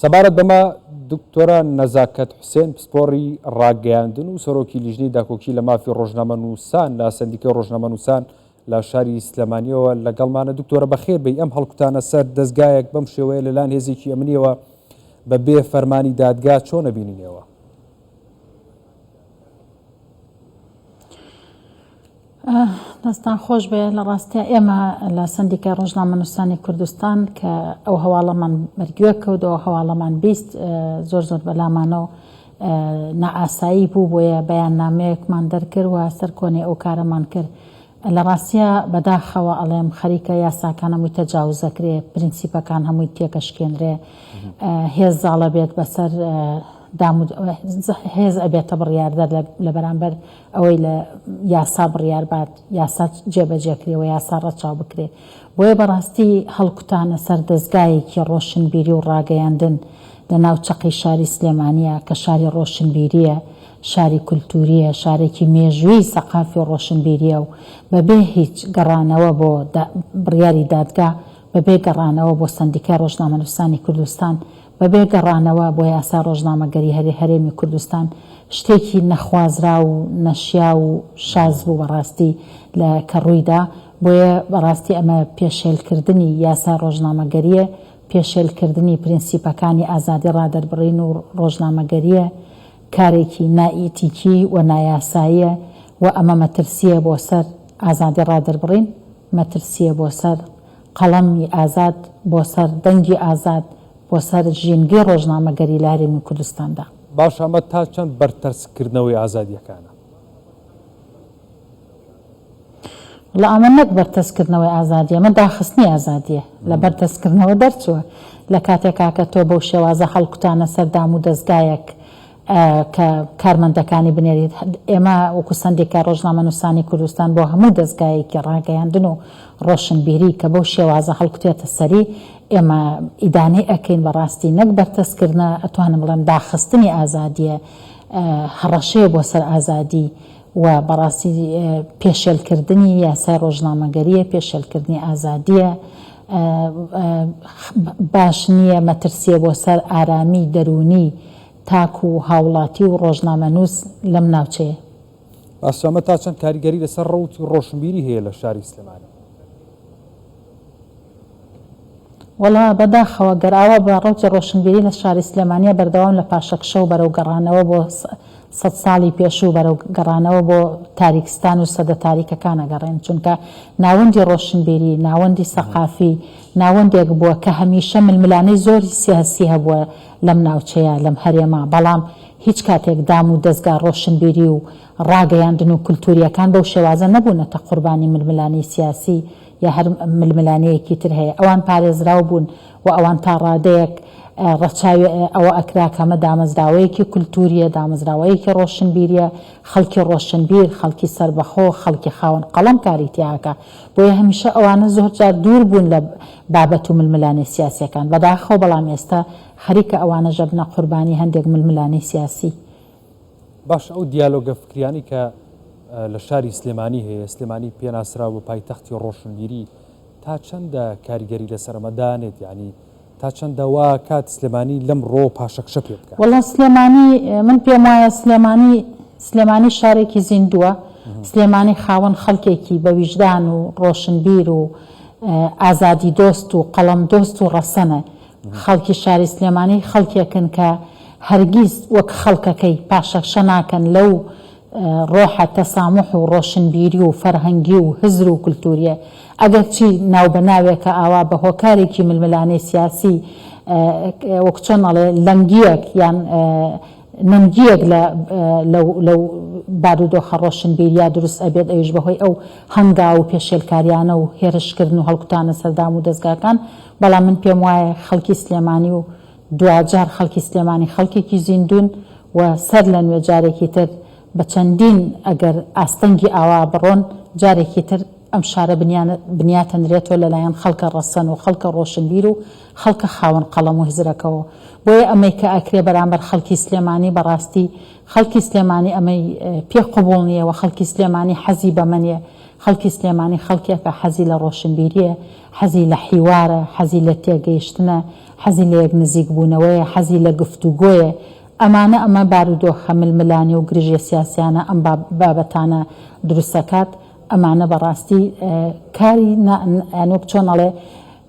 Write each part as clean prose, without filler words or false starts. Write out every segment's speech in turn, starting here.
سەبارەت بەمە دکتۆرە نەزاکەت حوسێن پسپۆڕی ڕاگەیاندن و سەرۆکی لیژنەی داکۆکی لە مافی ڕۆژنامەنووسان لە سەندیکای ڕۆژنامەنووسان لە شاری سلێمانیەوە لەگەڵمانە. دکتۆرە بەخێر بێی، ئەم هەڵکوتانە سەر دەزگایەک بەم شێوەیە لەلایەن هێزێکی ئەمنیەوە بە بێ فەرمانی دادگا چۆن ئەبینینەوە؟ دەستان خۆش بێ لە ڕاستیا ئێمە لە سەندیکای ڕۆژنامەنووسانی کوردستان کە ئەو هەواڵەمان بەرگوێ کەوت ئەو هەواڵەمان 20 زۆر زۆر بەلامانەوە نائاسایی بوو بۆیە بەیاننامەیەکمان دەرکرد و سەرکۆنەی ئەو کارەمان کرد لە ڕاستیا بەداخەوە ئەڵێم خەریکە یاساکان هەمووی تەجاوزەکرێ پرینسیپەکان هەمووی تێکەشکێنرێ هێز زاڵە بێت بەسەر دام هێز ئەبێتە بڕیاردەر لە بەرامبەر ئەوەی لە یاسا بڕیار بات یاسا جێبەجێ کرێ و یاسا ڕەچاو بکرێ بۆیە بەڕاستی هەڵکوتانە سەر دەزگایەکی ڕۆشنبیری و ڕاگەیاندن لە ناو چەقی شاری سلێمانیە کە شاری ڕۆشنبیریە شاری کولتوریە شارێکی مێژووی سەقافی و ڕۆشنبیریە و بەبێ هیچ گەڕانەوە بۆ بڕیاری دادگا بەبێ گەڕانەوە بۆ سەندیکای ڕۆژنامەنووسانی کوردستان بەبێ گەڕانەوە بۆ یاسای ڕۆژنامەگەری هەرێمی کوردستان شتێکی نەخوازراو و نەشیاو و شاز بوو بەڕاستی لە کە ڕوویدا بۆیە بەڕاستی ئەمە پێشێلکردنی یاسای ڕۆژنامەگەریە پێشێلکردنی پرینسیپەکانی ئازادی ڕادەربڕین و ڕۆژنامەگەریە کارێکی نائیتیکی و نایاساییە و ئەمە مەترسیە بۆ سەر ئازادی ڕادەربڕین مەترسیە بۆ سەر قەڵەمی ئازاد بۆ سەر دەنگی ئازاد، بۆ سەر ژینگەی ڕۆژنامەگەری لە هەرێمی کوردستاندا. باشە ئەمە تا چەند بەرتەسککردنەوەی ئازادییەکانە؟ وەڵا ئەمە نەک بەرتەسککردنەوەی ئازادییە، ئەمە داخستنی ئازادییە، لە بەرتەسککردنەوە دەرچووە. لە کاتێکا کە تۆ بەو شێوازە هەڵکوتانە سەر دامودەزگایەک کە کارمەندەکانی بنێریت، ئێمە وەکو سەندیکای ڕۆژنامەنووسانی کوردستان بۆ هەموو دەزگایەکی ڕاگەیاندن و ڕۆشنبیری کە بەو شێوازە هەڵکوتێتە سەری ئێمە ئیدانەی ئەکەین بەڕاستی نەک بەرتەسکردنە ئەتوانم بڵێم داخستنی ئازادیە هەڕەشەیە بۆ سەر ئازادی و بەڕاستی پێشێلکردنی یاسای ڕۆژنامەگەریە پێشێلکردنی ئازادیە باش نییە مەترسیە بۆ سەر ئارامی دەروونی تاک و هاوڵاتی و ڕۆژنامەنووس لەم ناوچەیە. باشە ئەمە تا چەند کاریگەری لەسەر ڕەوتی ڕۆشنبیری هەیە لە شاری سلێمانی؟ وەڵا بەداخەوە گەر ئاوا بە ڕەوتی ڕۆشنبیری لە شاری سلێمانیە بەردەوام لە پاشەکشە و بەرەو گەڕانەوە بۆ سەد ساڵی پێشوو بەرەو گەڕانەوە بۆ تاریکستان و سەدە تاریکەکان ئەگەڕێن چونکە ناوەندی ڕۆشنبیری ناوەندی سەقافی ناوەندێک بووە کە هەمیشە ململانێی زۆری سیاسی هەبووە لەم ناوچەیە، لەم هەرێمە، بەڵام هیچ کاتێک دام و دەزگا ڕۆشنبیری و ڕاگەیاندن و کولتوورییەکان بەو شێوازە نەبوونەتە قوربانی ململانێی سیاسی یا هەر ململانێیەکی تر هەیە. ئەوان پارێزراو بوون و ئەوان تا ڕادەیەک ڕەچاوی ئەوە ئەکرا کە ئەمە دامەزراوەیەکی کولتوورییە، دامەزراوەیەکی ڕۆشنبیرییە، خەڵکی ڕۆشنبیر، خەڵکی سەربەخۆ، خەڵکی خاوەن قەڵەم کاری تیا ئەکا. بۆیە هەمیشە ئەوانە زۆر جار دوور بوون لە بابەت و ململانێ سیاسیەکان. بەداخەوە بەڵام ئێستا خەریکە ئەوانەش ئەبنە قوربانی هەندێک ململانێی سیاسی. باشە ئەو دیالۆگە فکریانەی کە لە شاری سلێمانی هەیە، سلێمانی پێناسراوە بە پایتەختی ڕۆشنبیری، تا چەندە کاریگەری لەسەر ئەمە دانێت؟ یانی تا چەندە وا کات سلێمانی لەم ڕۆوە پاشەکشە پێ بکات؟ وەڵا سلێمانی من پێم وایە سلێمانی سلێمانی شارێکی زیندووە، سلێمانی خاوەن خەڵکێکی بە ویژدان و ڕۆشنبیر و ئازادی دۆست و قەڵەم دۆست و ڕەسەنە. خەڵکی شاری سلێمانی خەڵکێکن کە هەرگیز وەک خەڵکەکەی پاشەکشە ناکەن لەو ڕۆحە تەساموح و ڕۆشنبیری و فەرهەنگی و هزر و کولتووریە، ئەگەرچی ناوبەناوێکە ئاوا بە هۆکارێکی ململانێی سیاسی وەک چۆن ئەڵێ لەنگییەک یان نەنگییەک لە لەو لەو بارودۆخە ڕۆشنبیریە دروست ئەبێت ئەویش بەهۆی ئەو هەنگاو و پێشێلکاریانە و هێرشکردن و هەڵکوتانە سەر دام و دەزگاکان، بەڵام من پێم وایە خەڵکی سلێمانی و دواجار خەڵکی سلێمانی خەڵکێکی زیندوون و سەر لە نوێ جارێکی تر بە چەندین ئەگەر ئاستەنگی ئاوا بڕۆن جارێکی تر ئەم شارە بنیاتەنرێتەوە لە لایەن خەڵکە ڕەسەن و خەڵکە ڕۆشنبیر و خەڵکە خاوەن قەڵەم و هزرەکەوە بۆیە ئەمەی کە ئەکرێ بەرامبەر خەڵکی سلێمانی بەڕاستی خەڵکی سلێمانی ئەمەی پێ قبوڵ نیە و خەڵکی سلێمانی حەزی بەمە نیە خەڵکی سلێمانی خەڵکێکە حەزی لە ڕۆشنبیریە حەزی لە حیوارە حەزی لە تێگەیشتنە. حەزی لە یەک نزیک بوونەوەیە، حەزی لە گفتوگۆیە، ئەمانە ئەمە بارودۆخە ململانێ و گرژیە سیاسیانە ئەم بابەتانە دروستەکات، ئەمانە بەڕاستی کاری نا یانی وەک چۆن ئەڵێ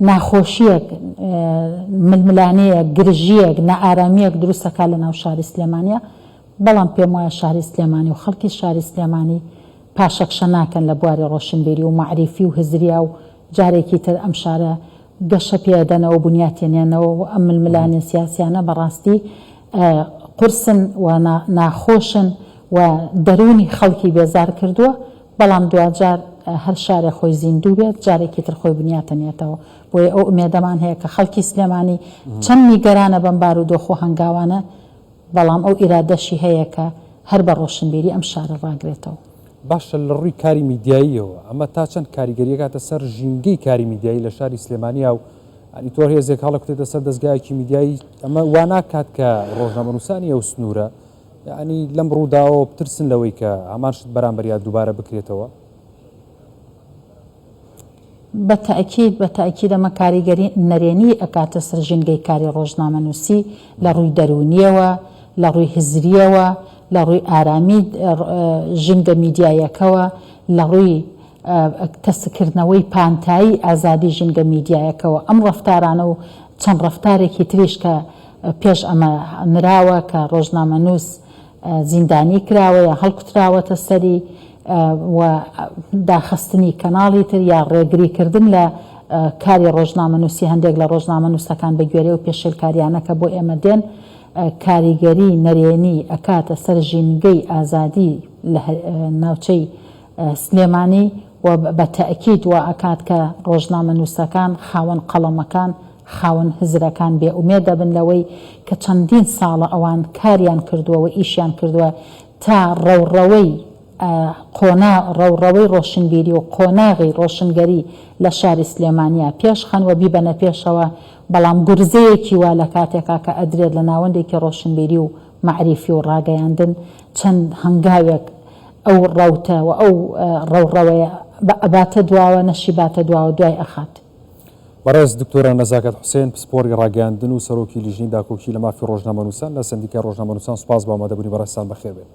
ناخۆشیەک، ململانێیەک، گرژیەک، نائارامیەک دروستەکات لەناو شاری سلێمانیا، بەڵام پێموایە شاری سلێمانی و خەڵکی شاری سلێمانی پاشەکشە ناکەن لە بواری ڕۆشنبیری و مەعریفی و هزریا و جارێکی تر ئەم شارە گەشە پێدەنەوە و بنیاتێنێنەوە و ئەم ململانێ سیاسیانە بەڕاستی قورسن و ناخۆشن و دەروونی خەڵکی بێزار کردووە، بەڵام دواجار هەر شارێ خۆی زیندوو بێت جارێکی تر خۆی بنیاتەنێتەوە، بۆیە ئەو ئومێدەمان هەیە کە خەڵکی سلێمانی چەند نیگەرانە بەم بارودۆخ و هەنگاوانە، بەڵام ئەو ئیرادەشی هەیە کە هەر بە ڕۆشنبیری ئەم شارە ڕاگرێتەوە. باشە لە ڕووی کاری میدیاییەوە ئەمە تا چەند کاریگەری ئەکاتە سەر ژینگەی کاری میدیایی لە شاری سلێمانیا و یانی تۆ هێزێک هەڵەکوتێتە سەر دەزگایەکی میدیایی ئەمە وا ناکات کە ڕۆژنامەنووسانی ئەو سنوورە یانی لەم ڕووداوەوە بترسن لەوەی کە هەمان شت بەرامبەریا دووبارە بکرێتەوە؟ بە تەئکید بە تەئکید ئەمە کاریگەری نەرێنی ئەکاتە سەر ژینگەی کاری ڕۆژنامەنووسی لە ڕووی دەروونییەوە، لە ڕووی هزرییەوە، لە ڕووی ئارامی ژینگە میدیاییەکەوە، لە ڕووی تەسککردنەوەی پانتایی ئازادی ژینگە میدیایەکەوە. ئەم ڕەفتارانە و چەند ڕەفتارێکی تریش کە پێش ئەمە نراوە کە ڕۆژنامەنووس زیندانی کراوە یا هەڵکوتراوەتە سەری و داخستنی کەناڵی تر یا ڕێگری کردن لە کاری ڕۆژنامەنووسی هەندێک لە ڕۆژنامەنووسەکان بە گوێرەی ئەو پێشێلکاریانە کە بۆ ئێمە دێن کاریگەری نەرێنی ئەکاتە سەر ژینگەی ئازادی لە ناوچەی سلێمانی و بە تەئکید وا ئەکات کە ڕۆژنامەنووسەکان خاوەن قەڵەمەکان خاوەن هزرەکان بێ ئومێد دەبن لەوەی کە چەندین ساڵە ئەوان کاریان کردووە و ئیشیان کردووە تا ڕەوڕەوەی قۆنا ڕەوڕەوەی ڕۆشنبیری و قۆناغی ڕۆشنگەری لە شاری سلێمانیا پێش خەن و بیبەنە پێشەوە، بەڵام گورزەیەکی وا لە کاتێکا کە ئەدرێت لە ناوەندێکی ڕۆشنبیری و مەعریفی و ڕاگەیاندن چەند هەنگاوێک ئەو ڕەوتە و ئەو ڕەوڕەوەیە ئەباتە دواوە نەشیباتە دواوە دوای ئەخات. بەڕێز دکتۆرە نەزاکەت حوسێن، پسپۆڕی ڕاگەیاندن و سەرۆکی لیژنەی داکۆکی لە مافی ڕۆژنامەنووسان لە سەندیکای ڕۆژنامەنووسان سوپاس بۆ ئامادەبوونی بەڕێزتان بەخێربێن.